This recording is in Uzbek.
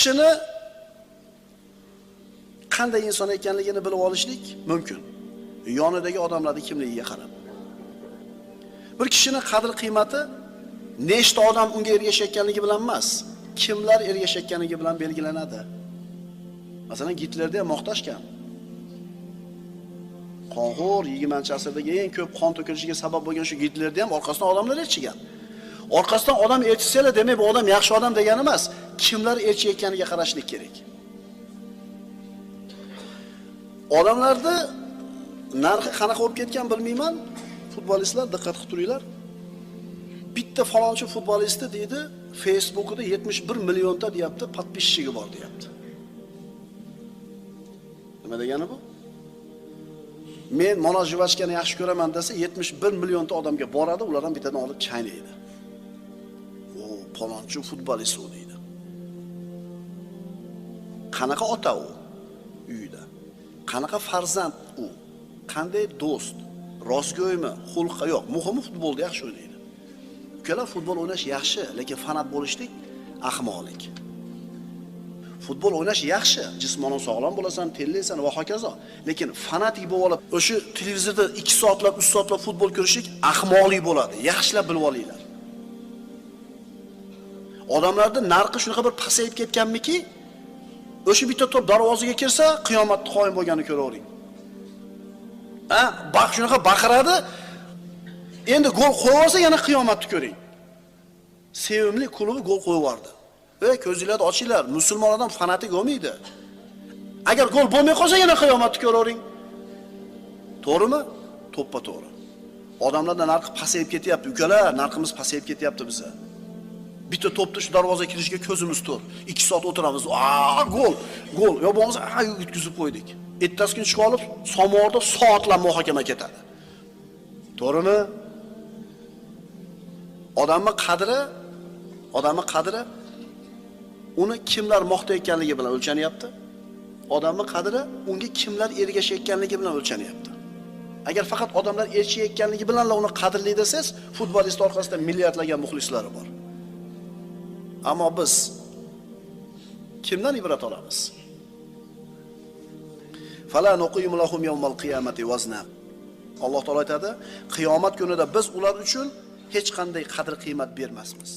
Kishini qanday inson ekanligini bilib olishlik mumkin. Yonidagi odamlarning kimligiga qarab. Bir kishini qadr qiymati nechta odam unga ergashayotganligi bilan emas, kimlar ergashayotganligi bilan belgilanadi. Masalan, Gitlerda ham maqtashgan. Qonxo'r 20-asrdagi eng ko'p qon to'kilishiga sabab bo'lgan shu Gitlerda ham orqasidan odamlar erchigan. Orqasidan odam erchisa, demak bu odam yaxshi odam degani emas, kimlar erchayotganiga qarashlik kerak. Odamlarda narxi qanaqa bo'lib ketgan bilmayman. Futbolistlar diqqat qilib turinglar. Bitta falonchi futbolisti deydi, Facebook'ida 71 millionta deyapti, podpischigi bor deyapti. Nima degani bu? Men mana juvachkani yaxshi ko'raman desa, 71 millionta odamga boradi, ulardan bittadan olib chaynaydi. O, falonchi futbolist u deydi. Qanaqa ota u uyida? Qanaqa farzand u? Qanday do'st? Rostgo'ymi? Xulqi yo'q. Muhimi futbolda yaxshi o'ynaydi. Ukalar, futbol o'ynash yaxshi, lekin fanat bo'lishlik ahmoqlik. Futbol o'ynash yaxshi, jismonan sog'lom bo'lasan, terlaysan va hokazo. Lekin fanatik bo'lib olib, o'sha televizorda 2 soatlab, 3 soatlab futbol ko'rishlik ahmoqlik bo'ladi. Yaxshilab bilib olinglar. Odamlarda narxi shunaqa bir pasayib ketganmiki, o'sha bitta to'p darvozaga kirsa, qiyomatni qoyim bo'lganini ko'ravering. Ha, baq shunaqa baqiradi. Endi gol qo'yib olsa yana qiyomatni ko'ring. Sevimli klubi gol qo'yib yubordi. Ey, ko'zinglarni ochinglar, musulmon odam fanatik bo'lmaydi. Agar gol bo'lmay qolsa yana qiyomatni ko'ravering. To'g'rimi? To'ppa to'g'ri. Odamlarda narxi pasayib ketyapti, ukalar, narximiz pasayib ketyapti biza. Bitta to'pni shu darvozaga kirishiga ko'zimiz to'r. 2 soat o'tiramiz. A, gol, gol. Yo bo'lmasa, a, yutkizib qo'ydik. Ertasi kun chiqib olib, somorda soatlab muhokama ketadi. To'g'rimi? Odamning qadri uni kimlar maqtayotganligi bilan o'lchanyapti. Odamning qadri unga kimlar ergashayotganligi bilan o'lchanyapti. Agar faqat odamlar ergashayotganligi bilan uni qadrli desangiz, futbolist orqasida milliardlagan muxlislari bor. Ammo biz kimdan ibrat olamiz? Fala nuqimu lahum yawmal qiyamati wazna. Alloh taolo aytadi, qiyomat kunida biz ular uchun hech qanday qadr qiymat bermasmiz.